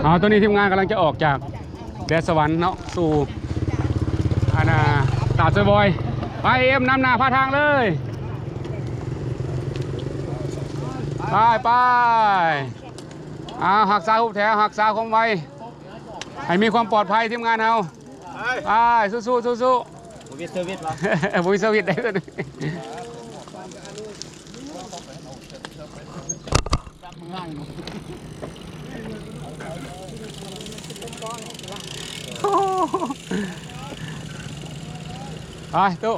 ເອົາ ຕອນນີ້ທີມງານກຳລັງຈະອອກຈາກແດນສະຫວັນເນາະ ສູ່ອັນນ່າ ຕາດຊອຍບອຍ. ໄປ ເອັມ ນຳໜ້າພາທາງເລີຍ. ໄປ ໄປ. ເອົາ ຮັກສາຮູບແຖວ ຮັກສາຄວາມໄວ ໃຫ້ມີຄວາມປອດໄພທີມງານເຮົາ. ໄປ ໄປ ສູ້ໆ ສູ້ໆ. ບໍ່ມີເຊີວິດຫວາ? ບໍ່ມີເຊີວິດໄດ້. ໄປ ຕູ້.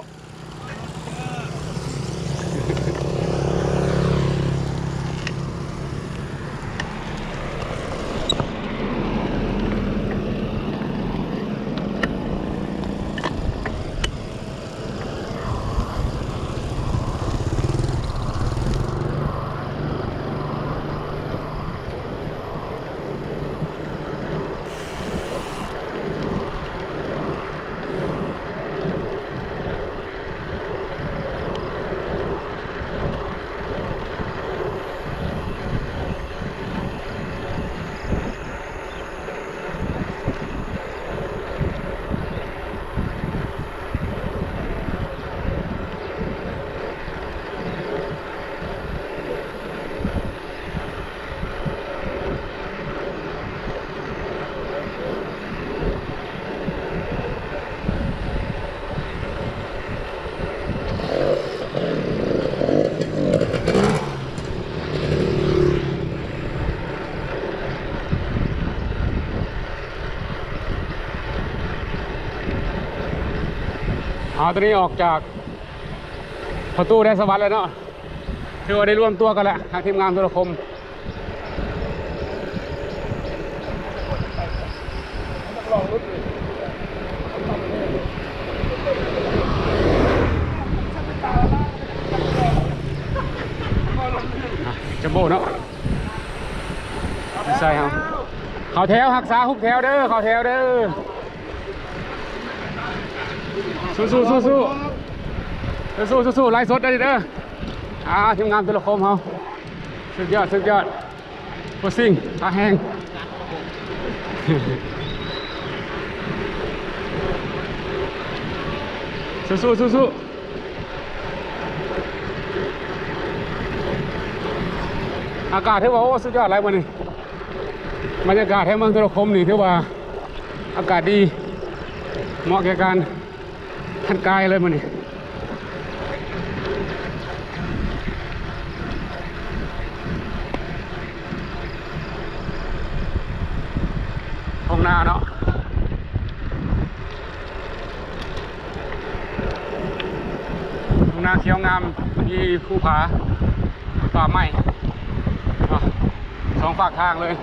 ເອົາ ຕອນນີ້ອອກຈາກປະຕູແດນສະຫວັນແລ້ວເນາະ. ຖືວ່າໄດ້ລວມຕົວກັນແລ້ວ ທາງທີມງານໂທລະຄົມ. ອ່ະ ຈັມໂບ້ເນາະ ໃສ່ເຮົາ ເຂົ້າແຖວ ຮັກສາຮູບແຖວເດີ ເຂົ້າແຖວເດີ. ສູ້ໆ ສູ້ໆ ສູ້ໆ ໄລຟ໌ສົດໄດ້ເດີ. ອ່າ ທີມງານໂທລະຄົມເຮົາ ສຸດຍອດ ສຸດຍອດ ໂຄຊິງ ຕາແຮງ ສູ້ໆ ສູ້ໆ. ອາກາດຖືວ່າ ໂອ້ ສຸດຍອດຫຼາຍມື້ນີ້. ບັນຍາກາດແຖວເມືອງໂທລະຄົມນີ້ຖືວ່າອາກາດດີ ເໝາະແກ່ການຜ່ອນຄາຍເລີຍມື້ນີ້. ທົ່ງນາເນາະ ທົ່ງນາຂຽວງາມ ມີພູຜາ ມີປ່າໄມ້ເນາະ ສອງຟາກທາງເລີຍ.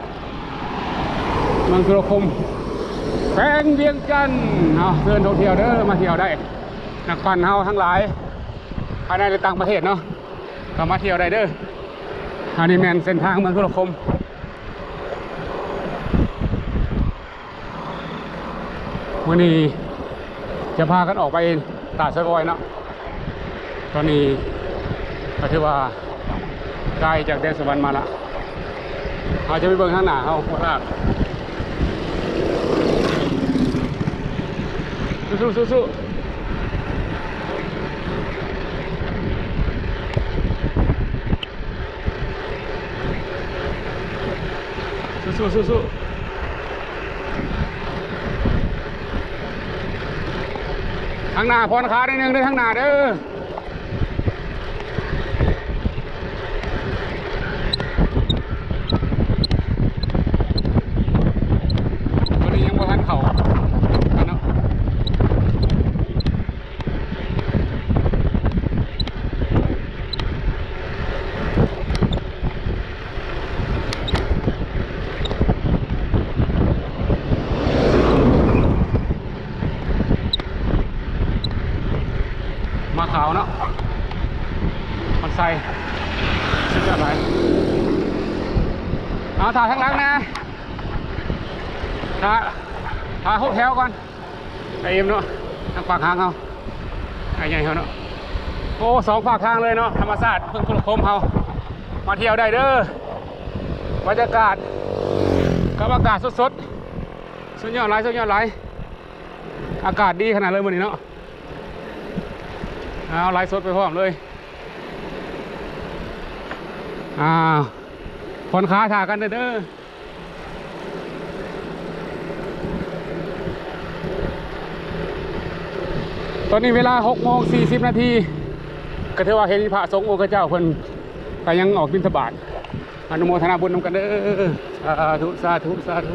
ເມືອງໂທລະຄົມ ແຂວງວຽງຈັນເນາະ ເຊີນທ່ອງທ່ຽວເດີ ມາທ່ຽວໄດ້. ນັກປັ່ນເຮົາທັງຫຼາຍ ພາຍໃນ ແລະ ຕ່າງປະເທດເນາະ ກໍມາທ່ຽວໄດ້ເດີ. ອັນນີ້ແມ່ນເສັ້ນທາງເມືອງໂທລະຄົມ. ມື້ນີ້ຈະພາກັນອອກໄປຕາດຊອຍບອຍເນາະ. ຕອນນີ້ກໍຖືວ່າກາຍຈາກແດນສະຫວັນມາລະ. ເຮົາຈະໄປເບິ່ງທາງໜ້າເຮົາໂຄລາດ. ສູ້ໆ ສູ້ໆ ສູ້ໆ. ທາງໜ້າຜ່ອນຄາໜ້ອຍໜຶ່ງເດີ ທາງໜ້າເດີ. ຕົວນີ້ຍັງບໍ່ທັນເຂົ້າກັນເນາະ. ໝາກຂາວເນາະ ມັນໃສ່ ສຸດຍອດຫຼາຍ. ເອົາ ຖ້າທາງຫຼັງແດ່ ຖ້າ ຖ້າຫົກແຖວກ່ອນ. ໄອເອັມເນາະ ທາງຟາກທາງເຮົາ ໄອໃຫຍ່ເຮົາເນາະ. ໂອ້ ສອງຟາກທາງເລີຍເນາະ ທຳມະຊາດເມືອງໂທລະຄົມເຮົາ ມາທ່ຽວໄດ້ເດີ. ບັນຍາກາດ ກັບອາກາດສົດໆ ສຸດຍອດຫຼາຍ ສຸດຍອດຫຼາຍ ອາກາດດີຂະໜາດເລີຍມື້ນີ້ເນາະ. ເອົາ ໄລຟ໌ສົດໄປພ້ອມເລີຍ. ອ້າວ ຜ່ອນຄາຍຖ້າກັນເດີ. ຕອນນີ້ເວລາຫົກໂມງສີ່ສິບນາທີ ກໍຖືວ່າເຫັນພະສົງອົງຄະເຈົ້າເພິ່ນກໍຍັງອອກບິນທະບາດ. ອະນຸໂມທະນາບຸນນຳກັນເດີ. ສາທຸ ສາທຸ ສາທຸ.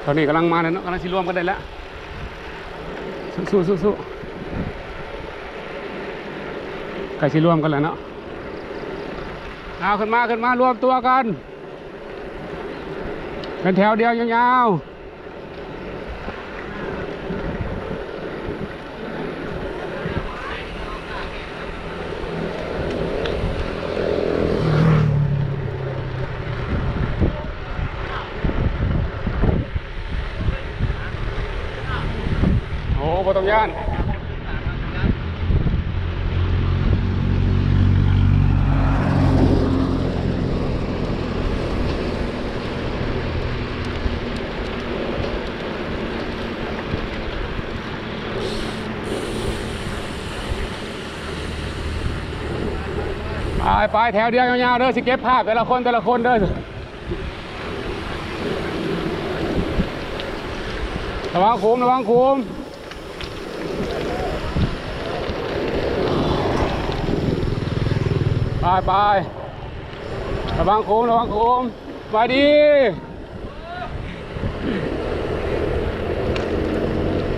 ຕອນນີ້ກຳລັງມາແລ້ວເນາະ ກຳລັງຊິລວມກັນໄດ້ແລ້ວ. ສູ້ໆ ສູ້ໆ ໃກ້ຊິລວມກັນແລ້ວເນາະ. ເອົາ ຂຶ້ນມາ ຂຶ້ນມາ ລວມຕົວກັນ ເປັນແຖວດຽວຍາວໆ. ໂອ້ ບໍ່ຕ້ອງຢ້ານ. ໄປໆ ແຖວດຽວຍາວໆເດີ ຊິເກັບພາບແຕ່ລະຄົນ ແຕ່ລະຄົນເດີ. ລະວັງໂຄ້ງ ລະວັງໂຄ້ງ. ໄປໆ ລະວັງໂຄ້ງ ລະວັງໂຄ້ງ. ສະບາຍດີ.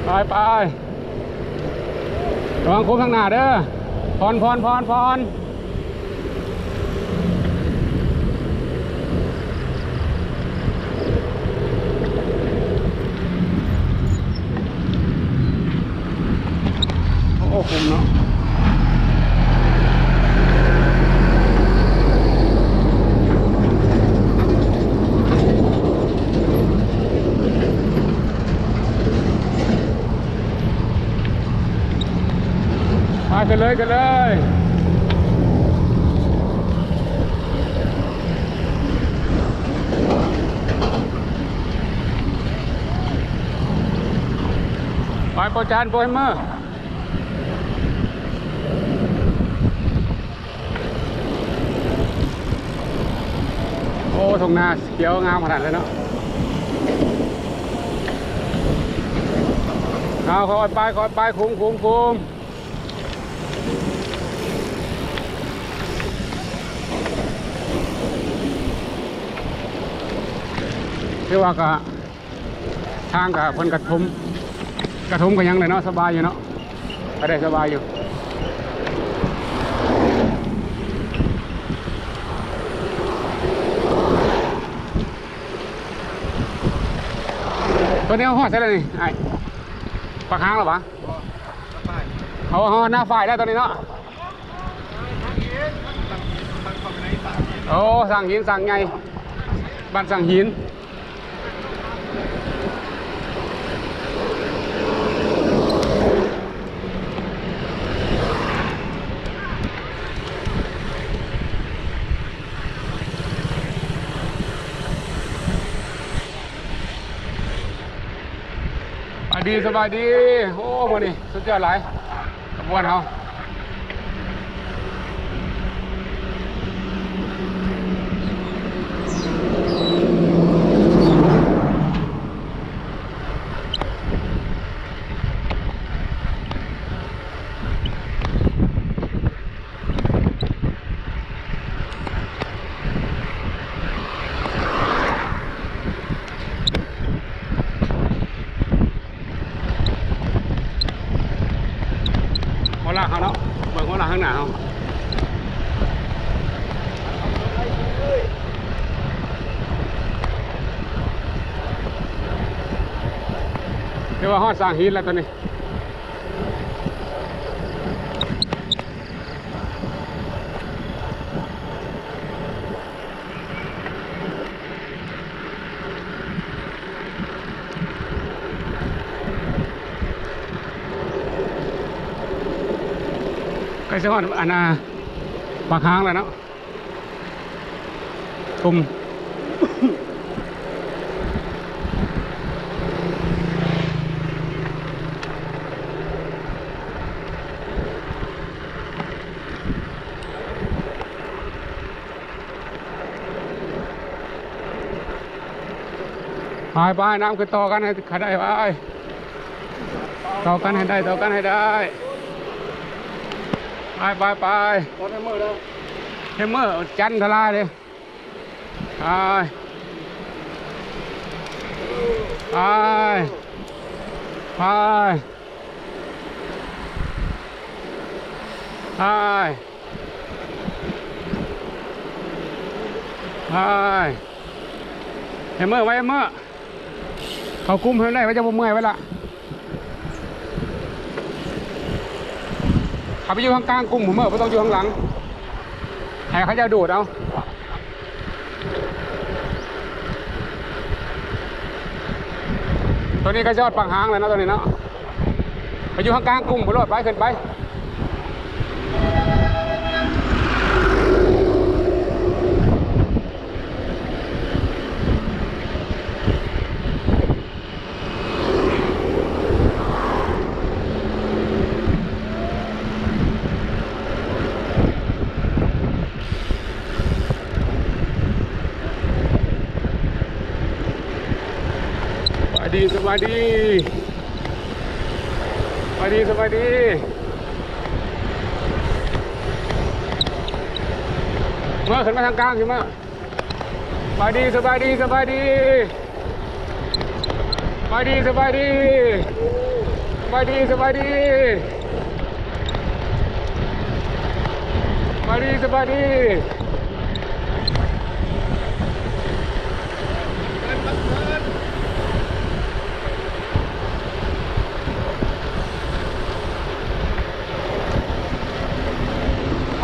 ໄປໆ ລະວັງໂຄ້ງທາງໜ້າເດີ ຜ່ອນ ຜ່ອນ ຜ່ອນ ຜ່ອນ. ໂອ້ ຄຸ້ມເນາະ. ໄປ ຂຶ້ນເລີຍ ຂຶ້ນເລີຍ. ໄປ ໂປຈານ ໂປໃຫ້ເມືອ. ໂອ້ ທົ່ງນາຂຽວງາມຂະໜາດເລີຍເນາະ. ເອົາ ຄ່ອຍໄປ ຄ່ອຍໄປ ໂຄ້ງ ໂຄ້ງ ໂຄ້ງ. ຖືວ່າກະ ທາງກະເພິ່ນກະຖົມ ກະຖົມກະຫຍັງແຫຼະເນາະ ສະບາຍຢູ່ເນາະ ກະໄດ້ສະບາຍຢູ່. ຕອນນີ້ເຮົາຮອດໃສແລ້ວນີ້ອ້າຍ? ປາກຫາງແລ້ວຫວາ? ເຮົາ ເຮົາຮອດໜ້າຝ້າຍແລ້ວຕອນນີ້ເນາະ. ໂອ້ ສ້າງຫີນ ສ້າງໃຫຍ່ ບ້ານສ້າງຫີນ. ສະບາຍດີ ສະບາຍດີ. ໂອ້ ມື້ນີ້ສຸດຍອດຫຼາຍ ຂະບວນເຮົາ. ຫົວລາກເຮົາເນາະ ເບິ່ງຫົວລາກຂ້າງໜ້າເຮົາ. ຖືວ່າຮອດສ້າງຫີນແລ້ວຕອນນີ້. ກ ຊິຮອດອັນນ່າ ປາກຫາງແລ້ວເນາະ ກຸ່ມ ໄປໆ ນຳຂຶ້ນຕໍ່ກັນໃຫ້ໄດ້ ໄປ ຕໍ່ກັນໃຫ້ໄດ້ ຕໍ່ກັນໃຫ້ໄດ້ ໄປໆໆ ຕອນເຮັດມື້ເດີ ເຮັດມື້ຈັນທະລາເດ້ ໄປ ໄປ ໄປ ໄປ ໄປ ເຮັດມື້ ໄວເຮັດມື້ ເຂົ້າກຸ່ມໃຫ້ໄດ້ ວ່າຈະບໍ່ເມື່ອຍໄວ້ລະ ເຂົ້າໄປຢູ່ທາງກາງກຸ່ມພຸ້ນເມີ ບໍ່ຕ້ອງຢູ່ທາງຫຼັງ ໃຫ້ເຂົາເຈົ້າດູດເອົາ ໂຕນີ້ກໍຈອດປາກຫາງແລ້ວເນາະ ໂຕນີ້ເນາະ ໄປຢູ່ທາງກາງກຸ່ມພຸ້ນໂລດ ໄປ ຂຶ້ນໄປ. ສະບາຍດີ ສະບາຍດີ ສະບາຍດີ ສະບາຍດີ ເມີ ຂຶ້ນມາທາງກາງ ຂຶ້ນມາ. ສະບາຍດີ ສະບາຍດີ ສະບາຍດີ ສະບາຍດີ ສະບາຍດີ ສະບາຍດີ ສະບາຍດີ ສະບາຍດີ ສະບາຍດີ.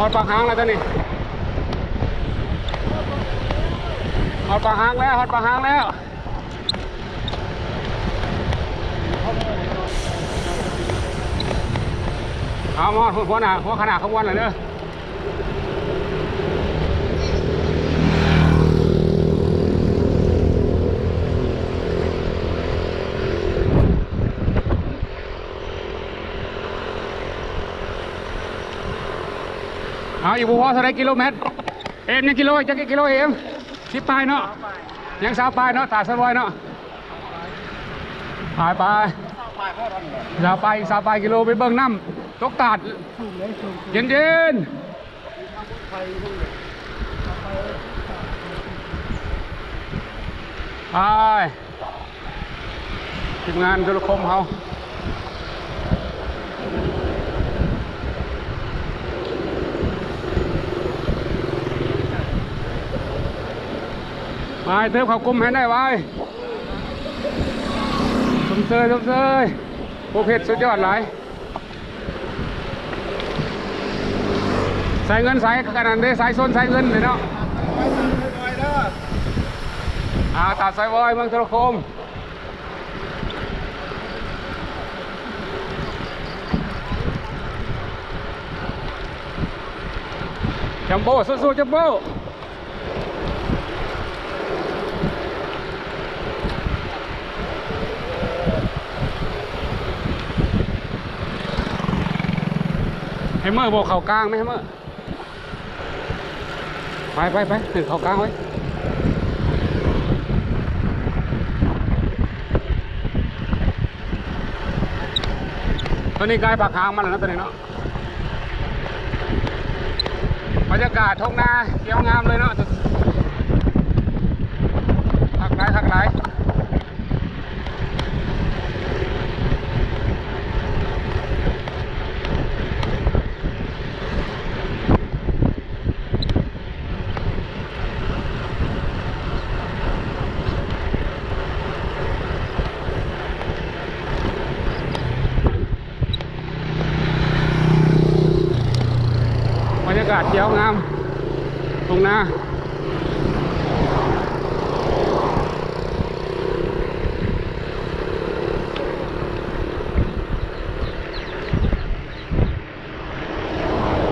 ຮອດປາກຫາງແລ້ວຕອນນີ້ ຮອດປາກຫາງແລ້ວ ຮອດປາກຫາງແລ້ວ ເອົາ ມາຮອດຫົວໜ້າ ຫົວຄະນະຂະບວນແລ້ວເດີ. ເອົາ ອີກບໍ່ພໍເທົ່າໃດກິໂລແມັດ? ເອັມ ຍັງກິໂລ ຈັກກິໂລ ເອັມ? ສິບປາຍເນາະ ຍັງຊາວປາຍເນາະ ຕາດສະວອຍເນາະ ໄປໆ ຊາວປາຍ ອີກຊາວປາຍກິໂລ ໄປເບິ່ງນ້ຳຕົກຕາດ ເຢັນໆ ໄປ ທີມງານໂທລະຄົມເຮົາ ໄປເຕີມເຂົ້າກຸ່ມໃຫ້ໄດ້ໄວ ຊົມເຊີຍ ຊົມເຊີຍ ຜູ້ເຮັດສຸດຍອດຫຼາຍ. ສາຍເງິນ ສາຍ ອັນນັ້ນເດ້ ສາຍຊົນ ສາຍເງິນເດ້ເນາະ ອ່າ ຕາດສາຍວອຍ ເມືອງໂທລະຄົມ ຈັມໂບ້ ສູ້ໆ ຈັມໂບ້. ໃຫ້ເມີ້ບໍ່ເຂົ້າກາງນະ ໃຫ້ເມີ້ ໄປໆໆ ເຂົ້າກາງໄວ້ ຕອນນີ້ກາຍປາກຫາງມາແລ້ວນະ ຕອນນີ້ເນາະ. ບັນຍາກາດທົ່ງນາຂຽວງາມເລີຍເນາະ ຄັກຫຼາຍ ຄັກຫຼາຍ. ບັນຍາກາດຂຽວງາມ ທົ່ງນາ. ໄ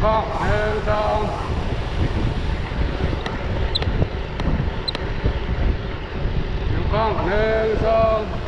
ກ້ອງ ໜຶ່ງ ສອງ ຢູ່ກ້ອງ ໜຶ່ງ ສອງ